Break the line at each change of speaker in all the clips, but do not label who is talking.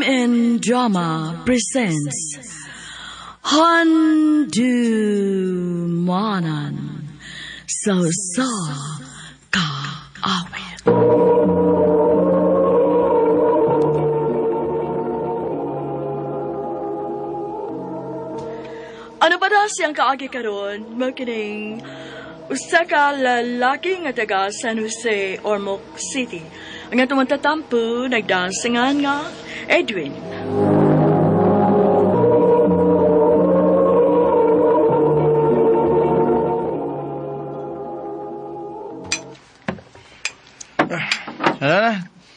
MN Drama presents Handumanan sa Usa Ka Awit. Ano ba na siyang kaagi karon makining usa ka lalaki nga taga San Jose, Ormoc City. Ang atong tatampo nagdasingan nga Edwin.
Ano na,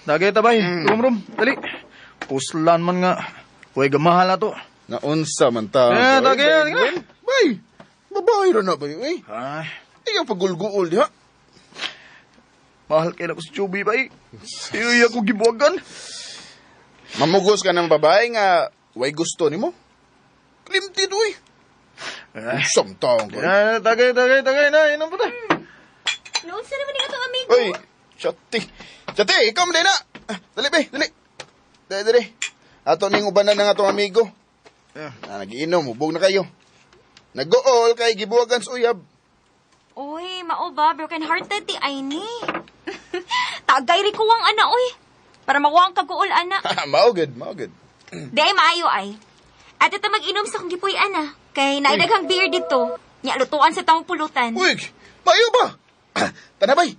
dagay tabay, rum rum, dali. Puslan man nga, huwag gamahal na to.
Naunsa man ta.
Eh, tagay na, tagay na.
Bay, babae ra na ba yun, eh?
Ay,
Ikaw pagulguol diha.
Mahal kay na ko si Chubby, bay. Iyo ako gibuwagan.
Mamugos ka ng babae nga way gusto nimo. Klimtid, uy.
Ay,
Usam taong ko.
eh, tagay, tagay, tagay na, inom pa ta.
Noon sa naman ni atong amigo.
Uy, chati. Chati, ikaw man din na. Ah, dali, be, dali. Dali, dali. Ato ning ubanan ng atong amigo. Ah, nagiinom, hubog na kayo. Nag-gool kay gibuwagan sa uyab.
Uy, mao ba? Broken hearted ti ay ni. Tagay ri kuwang ana, uy. Para makuha ang kaguol, ana.
Mao good, mao good.
Di ay maayo ay. At ito mag-inom sa kong gipuy, ana. Kay naidaghang beer dito. Nya lutuan sa taong pulutan.
Uy, maayo ba? Tana, bay.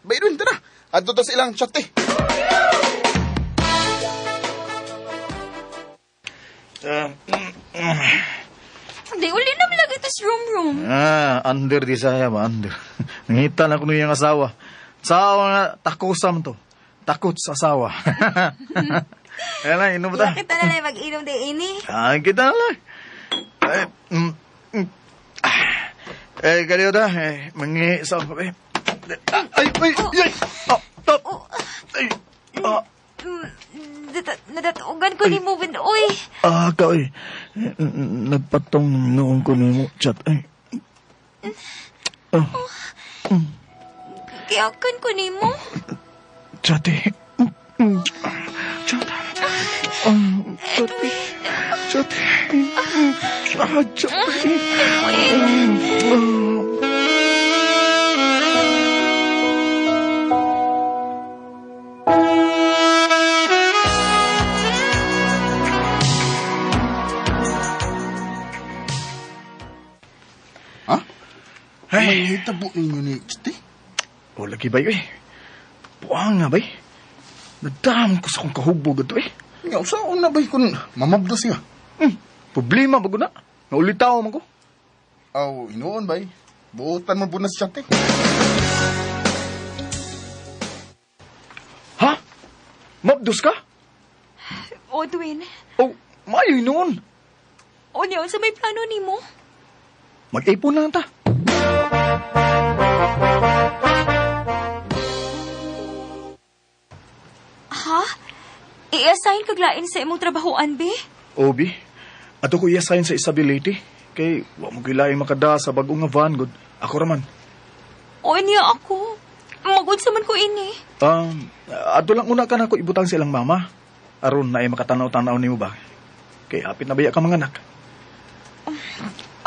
Bay, Edwin, tana. Adto ta sa ilang chati.
Di uli na lagi ito sa room room.
Ah, under di saya ba, under. Nangita na ko niyang asawa. Sawa nga, takusam to. Takot sa asawa. Ayan lang, inom ta.
Kita na lang mag-inom di ini.
Ah, kita na lang. Eh, ah. Eh, kaliyo ta. Eh, mangi sa kape. Ah, ay, ay, ay! Ah, top! Ay, ah,
Nadatugan ko ni mo, uy.
ah, ka, ay. Eh, nagpatong noon ko nimo chat. Ay, ah,
Kiyakan ko ni mo.
Chat eh. Chat. Ah, chat. Chat. Ah, chat. Ah.
Ha?
Ay.
May hitabo ninyo ni Chati?
O, lagi ba eh? Buang nga ba eh? Nadam ko sa kong kahubog ito eh.
Nga, usaon na ba kung mamabdo siya?
Problema ba na? Naulitaw man ko.
Aw, inuon ba? Buotan mo po na si Chati.
Ha? Mabdos ka?
Odwin,
Oh, maayo noon.
o niya, sa may plano ni mo?
Mag-ipon lang ta.
Ha? I-assign kaglain sa imong trabahoan, be?
Obi, ato ko i-assign sa Isabelity. Kay, wa mo kilaing makada sa bagong nga van, good. Ako raman.
O niya ako. Magunsa man ko ini.
Ato lang una ka na ko ibutang sa ilang mama. Aron na ay makatanaw-tanaw nimo ba? Kay hapit na baya ka mga anak.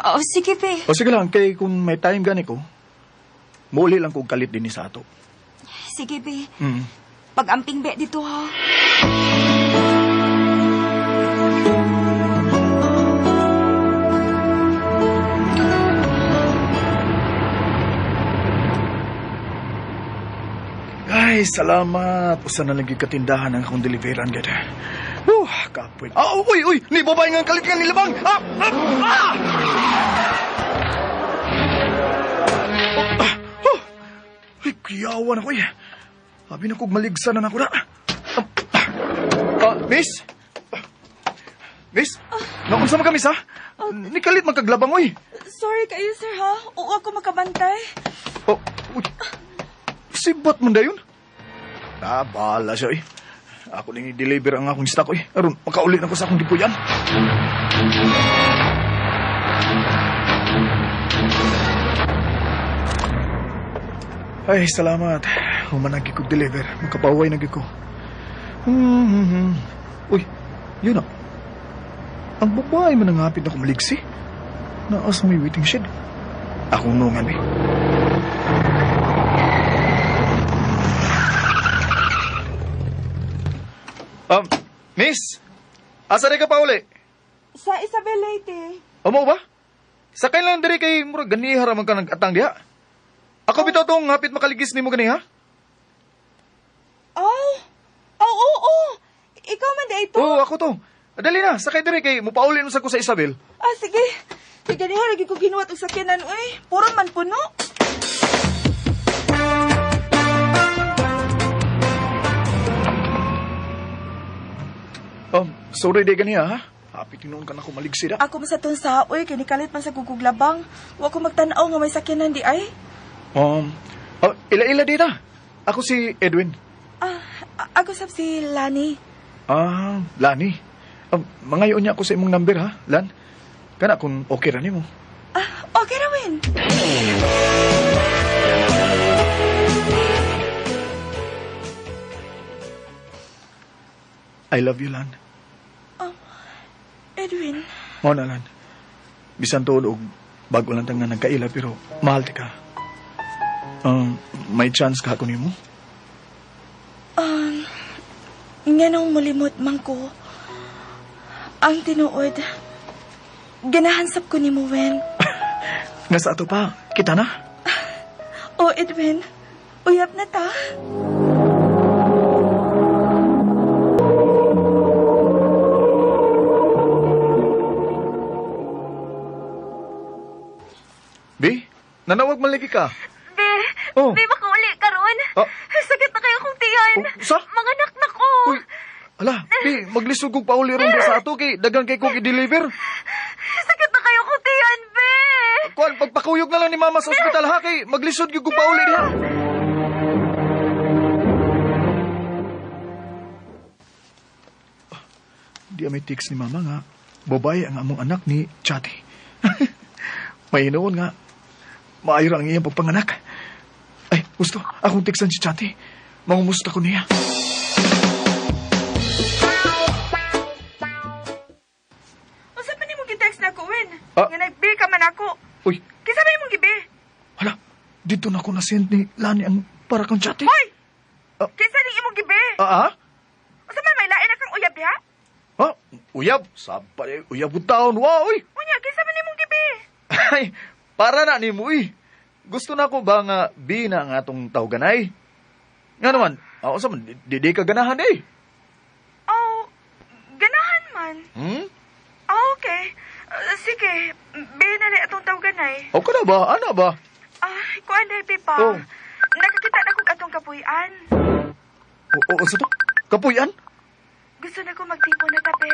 Oh, sige, be.
O sige lang, kay kung may time gani ko, muuli lang kong kalit din ni sa ato.
Sige, be.
Mm.
Pag-amping be dito, ha?
Ay, salamat. Usa na lang gyud katindahan ang akong deliveran gid. Kapoy. Ah, uy, uy, ni babae nga kalit nga nilabang. Ah, ah, ah! Ah, oh. Ay, kuyawan ako eh. Abi na kog maligsan na nako na. Ah, miss? Miss? Naunsa man kami sa? Nikalit man kaglabang oy.
Sorry kayo, sir, ha? Oo ako makabantay.
Oh, uy. Sibat man dayon. Ah, bahala siya eh. Ako ning i-deliver ang akong stock eh. Aron, makauli na ko sa akong gipuyan. Ay, salamat. Humanagi kog deliver. Makapaway na gyud ko. Uy, Yun na. Ang babae man ang hapit na kumaligsi. Naas may waiting shed. Akong nungan eh. Miss! Asa rin ka pa uli?
Sa Isabel Leyte.
Amo ba? Sakay lang diri kay murag ganiha ra man ka nag-atang diha. Ako bitaw tong hapit makaligis nimo ganiha.
Oh! Oh, oo, oo. Ikaw man di ito.
Oo, ako to. Dali na, sakay diri kay mupauli mo sa ko sa Isabel.
Ah, sige. Kay ganiha lagi ko ginuwat og sakyanan, uy. Puro man puno.
Sorry di ganiha ha. Hapit tinuon ka na ko maligsi da.
Ako man sa tong sa, uy, kay nikalit man sa guguglabang. Wa ko magtan-aw nga may sakyanan di ay.
Oh, ila-ila dita. Ako si Edwin.
Ah, ako sab si Lani.
Ah, Lani. Mangayon niya ako sa imong number ha, Lan. Kana kung okay ra nimo.
Ah, okay ra, Win.
I love you, Lan.
Edwin.
Mao na, Lan. Bisan tuod og bago lang tang nga nagkaila pero mahal ti ka. May chance ka ako nimo?
Nganong mulimot man ko. Ang tinuod, ganahan sab ko nimo, Wen.
Nga sa ato pa, kita na.
Oh, Edwin, uyab na ta.
B, nanawag man lagi ka.
Be,
Oh.
be, makauli karon.
Ah.
Sakit na kayo kong tiyan.
Oh, sa?
Mga anak na ko.
Uy, ala, B, maglisod kog pauli ron sa ato kay dagan kay kog i-deliver.
Sakit na kayo kong tiyan, be.
Kuan, pagpakuyog na lang ni mama sa ospital ha kay maglisod gyud kog pauli diha. Di may text ni mama nga, babae ang among anak ni Chati. May hinuon nga, maayo ra ang iyang pagpanganak. Ay, gusto, akong textan si Chati. Mangumusta ko niya.
Unsa pa nimo gi-text na ako, Win?
Ah.
Nga nag-be ka man ako.
Uy,
Kinsa ba imong gibi?
hala, dito na ako nasend ni Lani ang para kang Chati.
Hoy!
Ah.
Kinsa ning imong gibi?
Ah, ah?
Unsa man may lain na kang uyab diha?
Ha? Uyab? Saba, eh, uyab ko taon. Wow, uy!
Unya, kinsa man imong gibi?
Ay, para na ni mo, uy. Gusto na ko ba nga B na nga atong tawganay? Nga naman, ako sa man, di ka ganahan eh.
Oh, ganahan man.
Hmm?
Ah, okay. Sige, B na lang atong tawganay.
O ka na ba? Ano ba?
Ah, kuan dahil pa.
Oh.
Nakakita na kog atong kapuy-an.
O, sa to? Kapuyan?
Gusto na ko magtipon na tabi.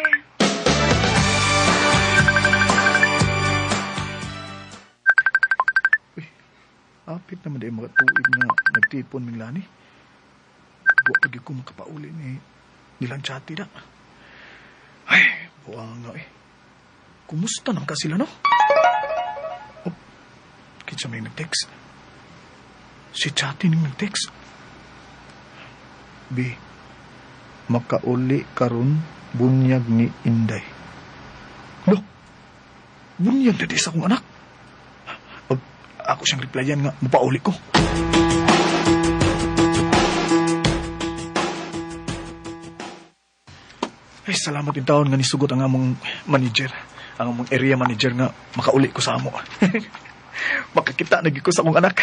Uy, apit naman di mga tuig nga nagtipon ming lani. Wa pa gyud ko makapauli ni nilang Chati na. Ay, buwang nga eh. Kumusta naman ka sila, no? Oh, kinsa may nag-text. Si Chati ning nag-text. B, makauli karon bunyag ni Inday. No, bunyag na di sa akong anak. Oh, ako siyang replyan nga, mapauli ko. Ay, salamat in taon nga nisugot ang among manager. Ang among area manager nga makauli ko sa amo. Makakita na gyud ko sa akong anak.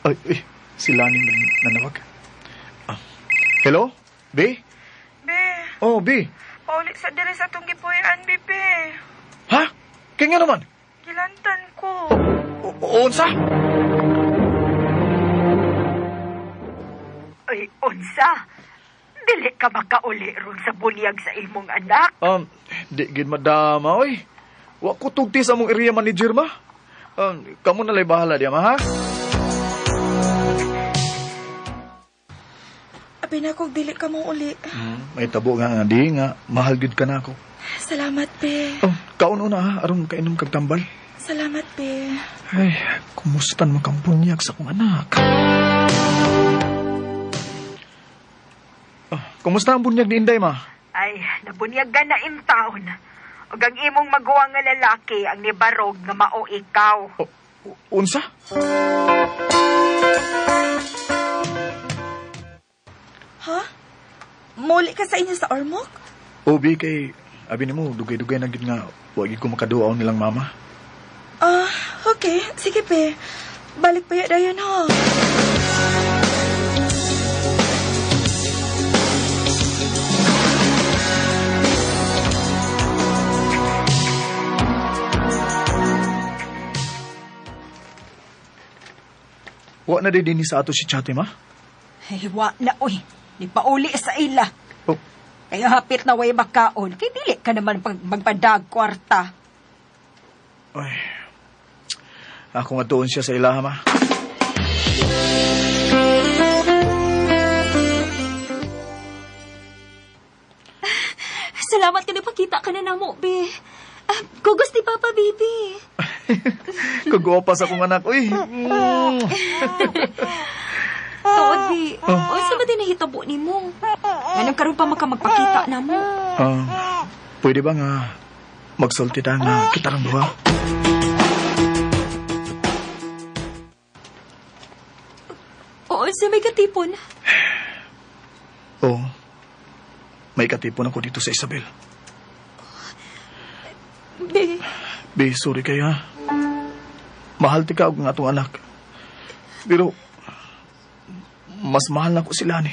Ay, ay, si Lani nanawag. Ah, hello? B?
B,
Oh, B.
pauli sa diri sa atong gipuy-an, B, B.
Ha? Kaya nga naman?
Gilantan ko.
O, unsa?
Ay, unsa? Dili ka makauli ron sa bunyag sa imong anak.
Di gid madama, oy. Wa ko tugti sa among area manager, ma. Kamo na lay bahala diya, ma, ha?
Abi na kog dili ka mo uli.
May tabo nga nga di nga mahal gid ka na ako.
Salamat, be.
Oh, kaon una ha, aron kainom kag tambal.
Salamat, be.
Ay, kumusta naman kang bunyag sa akong anak? Ah, kumusta ang bunyag ni Inday, ma?
Ay, nabunyagan na in town. Ug ang imong maguwang nga lalaki ang nibarog nga mao ikaw.
Oh, unsa?
Ha? Muli ka sa inyo sa Ormoc?
Obi, kay abi nimo dugay-dugay na gid nga wa gid ko makaduaw nilang mama.
Ah, okay. Sige, be. Balik pa ya dayon ha.
Wa na din sa ato si Chate, ma?
Ay, wa na, uy. Di pauli sa ila.
Oh,
Kaya hapit na way makaon. Kay dili ka naman pag magpadag kwarta.
ay. Ako nga doon siya sa ilaha, ma.
Salamat ka nagpakita ka na namo, be. Ah, gugos ni Papa, baby.
Kagwapas akong anak, uy.
Tuod, be. Unsa ba din nahitabo nimo?
Anong karon pa maka magpakita na mo?
Pwede ba nga magsulti ta nga kita lang duha?
Oo, sa may katipon.
Oo. May katipon ako dito sa Isabel.
Be,
Be, sorry kayo ha. Mahal ti ka og nga atong anak. Pero, mas mahal na ko sila ni.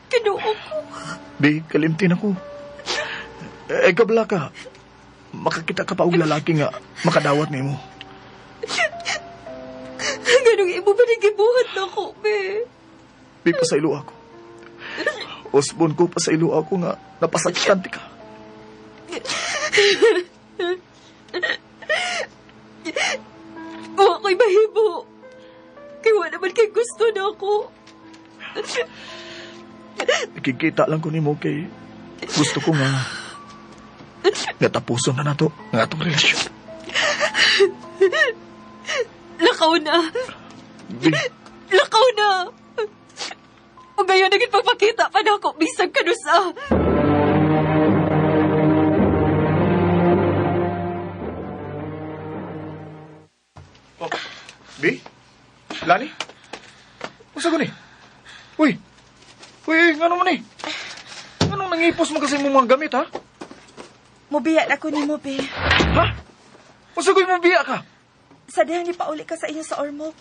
Kinuo ko.
Be, kalimtin ako. Eh, kabla ka. Makakita ka pa og lalaki nga makadawat nimo.
Ganong imo ba nagibuhat na ko, be?
Be, pasaylo ako. Osbon ko, pasaylo ako nga napasakitan ti ka.
Wa ko'y mahimo. Kay wa naman kay gusto na ako.
Ikikita lang ko nimo kay gusto ko nga nga tapuson na nato nga atong relasyon.
Lakaw na.
Be,
Lakaw na. O gayon naging pagpakita pa na ako bisag kanusa.
Oh, B? Lani? Unsa ko ni? Uy! Uy, ngano man ni? Nganong nangipos mo kasi mo mga gamit, ha?
Mubiya ako nimo, be.
Ha? Unsa ko'y mubiya ka?
Sa dihang ni pauli ka sa inyo sa Ormoc.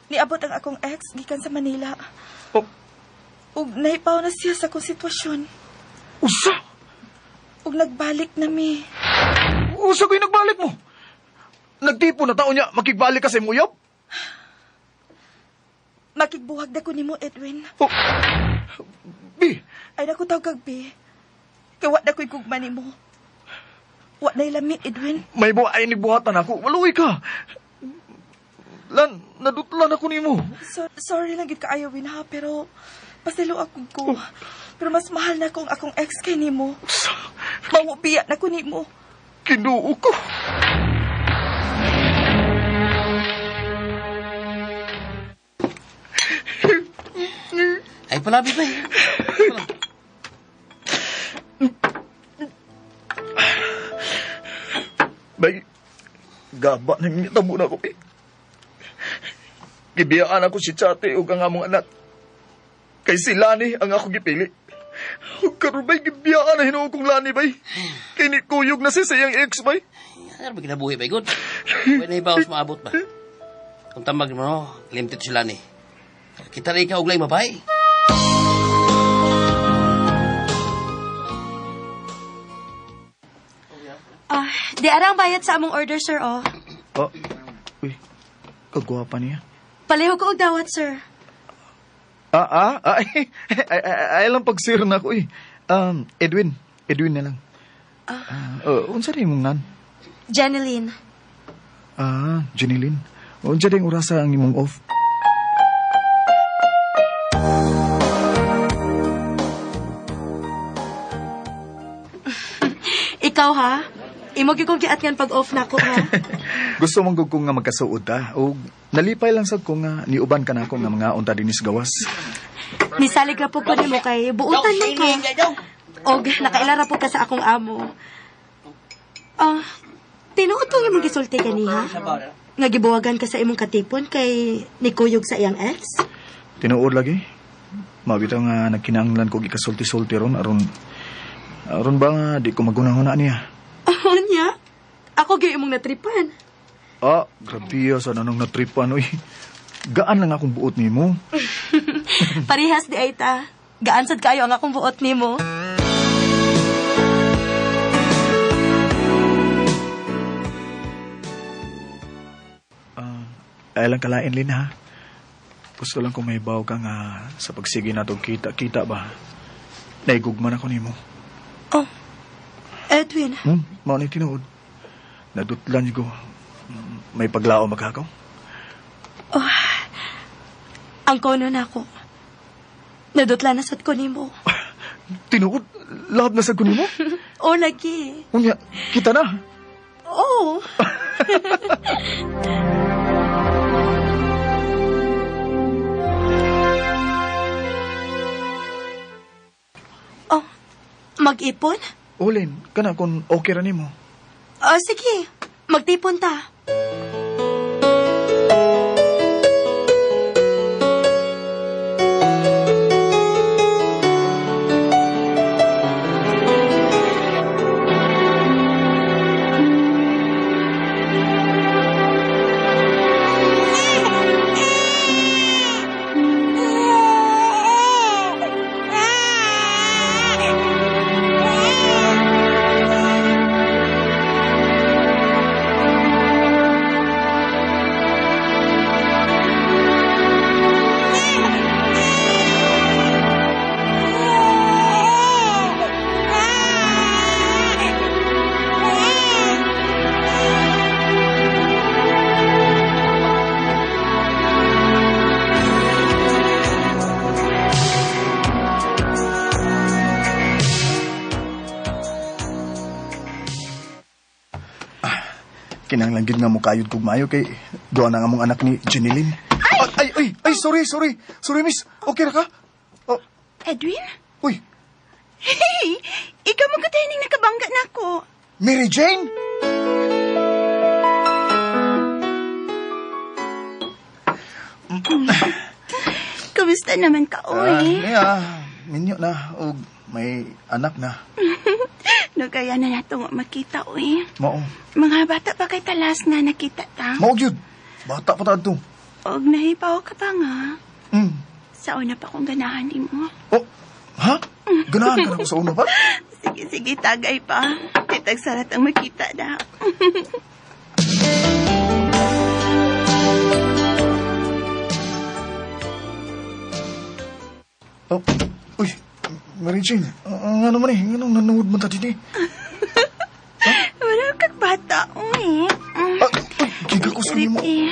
Niabot ang akong ex gikan sa Manila.
Oh.
Ug nahipaw na siya sa akong sitwasyon.
Usa?
Ug nagbalik na mi.
Usa ko'y nagbalik mo? Nagtipo na taon niya, makigbalik ka sa imong uyab?
Makigbuhag na ko nimo, Edwin.
Oh. B.
Ay, naku tawag kag B. Kay wa na ko'y gugma nimo. Wa na'y lami, Edwin.
May buhay ni buhatan ako. Maluwi ka. Lan, nadutlan ako nimo.
So, sorry lang gid kaayo, Win, ha, pero pasilo ako ko. Oh. Pero mas mahal na akong akong ex kay nimo. Mangubiya na ko nimo.
Kinuo ko.
Ay, palabi ba eh.
Bay, gaba na yung tabo na ko eh. Gibiyaan ako si Chate ug ang among anak. Kay si Lani ang ako gipili. Ug karon bay, gibiyaan na hinuon kong Lani bay. Kay ni kuyog na siya sa iyang ex bay.
Ano ba kinabuhi bay, good? Pwede na ibawas maabot ba? Kung tamag mo, no, limtit si Lani. Kita rin ikaw uglay mabay.
Di arang bayad sa among order, sir, oh.
Oh, uy, kagwapa niya.
Paliho ko og dawat, sir.
Ay, ay, ay, ay lang pag-sir na ako, eh. Edwin, Edwin na lang. Unsa rin imong nan?
Jeneline.
Jeneline. Unsa din orasa ang imong off?
Ikaw, ha? Imo gyud kong giatngan pag-off nako, ha?
Gusto mong gud ko nga magkasuod ta. O nalipay lang sad ko nga niuban ka nako nga mga unta dinis gawas.
Nisalig ra po ko nimo kay buutan man ka. Og nakailara po ka sa akong amo. Ah, tinuod tong imong gisulti kaniha? Nga gibuwagan ka sa imong katipon kay nikuyog sa iyang ex?
Tinuod lagi. Mabitaw nga nagkinahanglan ko gikasulti-sulti ron aron aron ba nga di ko magunahuna niya.
Oh, niya. Ako gyud imong natripan.
Ah, grabe sa nanong natripan oy. Gaan lang akong buot nimo.
Parehas di ay ta. Gaan sad kayo ang akong buot nimo.
Ay lang kalain Lin ha. Gusto lang kung may baw ka nga sa pagsige nato kita-kita ba. Naigugman ako nimo.
Oh, Edwin.
Mao ni tinuod. Nadutlan ko. May paglao magkakaw.
Ang kono na ako. Nadutla na sad ko nimo.
Tinuod, love na sad ko nimo.
Oh, lagi.
Unya, kita na.
Oh. Oh, mag-ipon?
Olin, kana kung okay ra nimo.
Oh, sige. Magtipon ta.
Kinahanglan gid nga mukayod kog maayo kay duha na nga mong anak ni Jeneline. Ay! Ay, ay, ay, sorry, sorry. Sorry, miss. Okay ra ka? Oh,
Edwin?
uy,
Hey! Ikaw mo katahining nakabangga na ako.
Mary Jane?
Kumusta naman ka, oy?
Niya, minyo na og may anak na.
No, kaya na nato makita, oy.
Mao.
Mga bata pa kay talas nga nakita ta.
Mao gyud. Bata pa ta adto.
Og nahibaw ka pa nga. Sa una pa kong ganahan nimo.
Oh, ha? Ganahan ka na ko sa una pa?
Sige, sige, tagay pa. Titag sarat ang makita da.
Oh, uy, Mary Jane, ang ano man eh, anong nanood man ta dito eh?
Wala kag bata, uy.
Ah, uy, giga ko sa nimo.
Eh.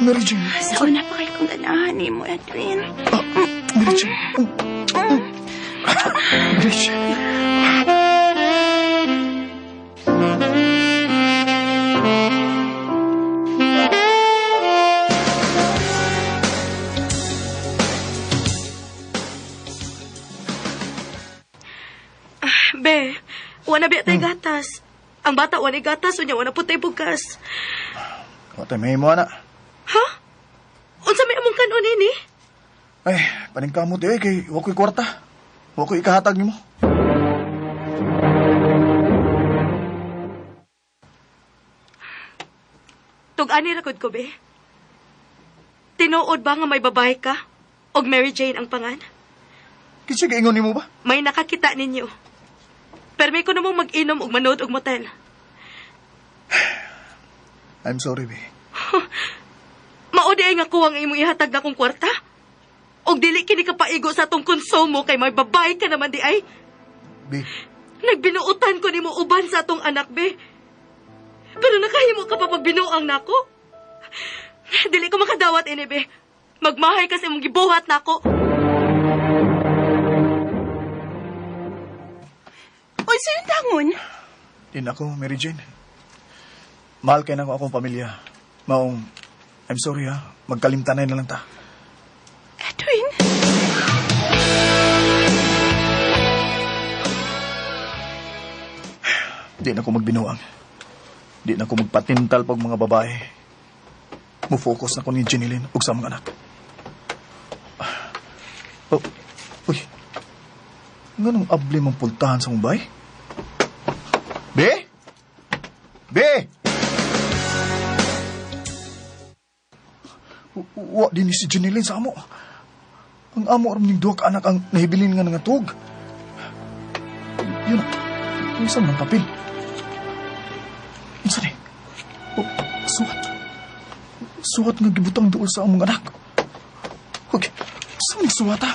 Mary Jane,
Sa una pa kay kong ganahan nimo, Edwin.
ah, Mary Jane. Mary Jane.
Be, wala biya tay gatas. Ang bata wala gatas, unya wala po tay bugas.
Wa tay mahimo ana.
Ha? Unsa may among kanon ini?
Ay, paningkamot eh kay wa ko'y kwarta. Wa ko'y ikahatag nimo.
Tug-ani ra gud ko, be. Tinuod ba nga may babae ka? Og Mary Jane ang pangan?
Kinsa gaingon nimo ba?
May nakakita ninyo. Pero may ko namang mag-inom og manood og motel.
I'm sorry, be.
Mao di ay nga kuwang imong ihatag na kong kwarta? Og dili kini ka paigo sa atong konsumo kay may babae ka naman di ay.
Be,
Nagbinuotan ko nimo uban sa atong anak, be. Pero nakahimo ka pa pagbinuang nako. Dili ko makadawat ini, be. Magmahay kasi imong gibuhat nako.
Uy, sino dangon?
din ako, Mary Jane. Mahal kay nako akong pamilya. Maong, I'm sorry ha. Magkalimtanay na lang ta.
Edwin?
Di na ko magbinuang. Di na ko magpatintal pag mga babae. Mo-focus na ko ni Jeneline ug sa mga anak. Oh, uy. Nganong abli mong pultahan sa Mumbai? Be? Be! Wa din ni si Jeneline sa amo. Ang amo aram ning duha ka anak ang nahibilin nga nangatug. Yun, unsa man papel? Unsa ni? Oh, suwat. Suwat nga gibutang duol sa among anak. Okay, sa man suwat ha?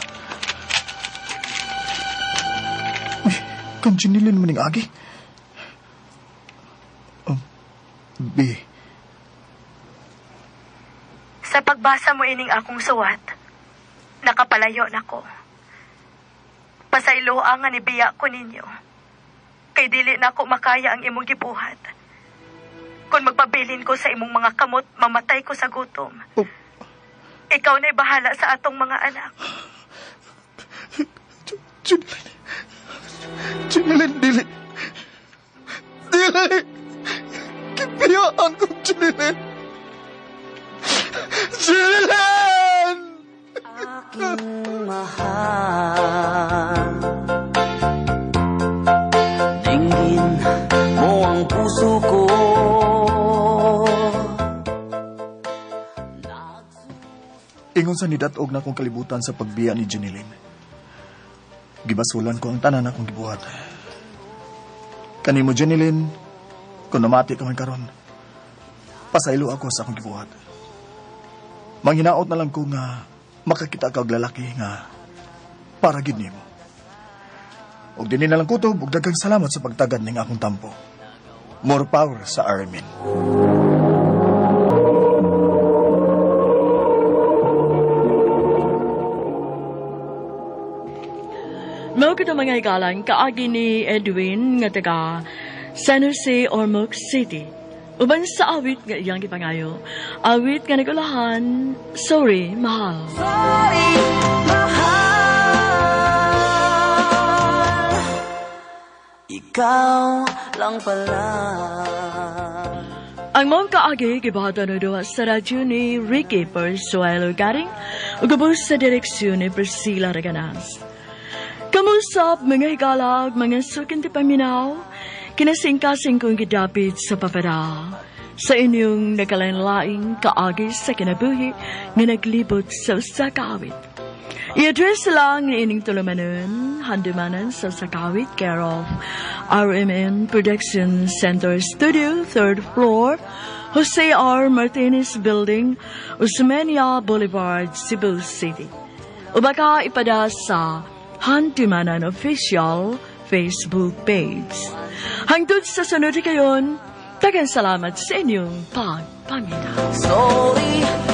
Uy, kan Jeneline man ning agi. B.
Sa pagbasa mo ining akong suwat, nakapalayo na ko. Pasaylo ang nga nibiya ko ninyo. Kay dili na ako makaya ang imong gibuhat. Kung magpabilin ko sa imong mga kamot, mamatay ko sa gutom.
Oh.
Ikaw na'y bahala sa atong mga anak.
Jeneline. Jeneline, dili. Dili. Kipiyaan ko, Jeneline. Jeneline!
Aking mahal, dinggin mo ang puso ko.
Ingon sa nidatog na akong kalibutan sa pagbiya ni Jeneline. Gibasulan ko ang tanan akong gibuhat. Kanimo, Jeneline, kung namati ka man karon, pasaylo ako sa akong gibuhat. Manghinaot na lang ko nga makakita ka og lalaki nga para gid nimo. Og dinhi na lang kutob og daghang salamat sa pagtagad ning akong tampo. More power sa RMN.
Mao kito mga higalan kaagi ni Edwin nga taga San Jose, Ormoc City. Uban sa awit nga iyang gipangayo. Awit nga nagulahan, Sorry, Mahal.
Sorry, mahal. Ikaw lang pala.
Ang mong kaagi gibuhaton og duha sa radyo ni Ricky Persuelo Garing ug ubos sa direksyon ni Priscilla Reganas. Kamusap mga higalag, mga sukin ti paminaw, kinasingkasing kong gidapit sa papada. Sa inyong nagkalain-laing kaagi sa kinabuhi nga naglibot sa usa ka awit. I-address lang ni ining tulumanon, handumanan sa Sakawit, care of RMN Production Center Studio, 3rd floor, Jose R. Martinez Building, Osmeña Boulevard, Cebu City. O baka ipada sa Handumanan Official Facebook page. Hangtod sa sunod kayon, daghang salamat sa inyong pagpangita.
Sorry.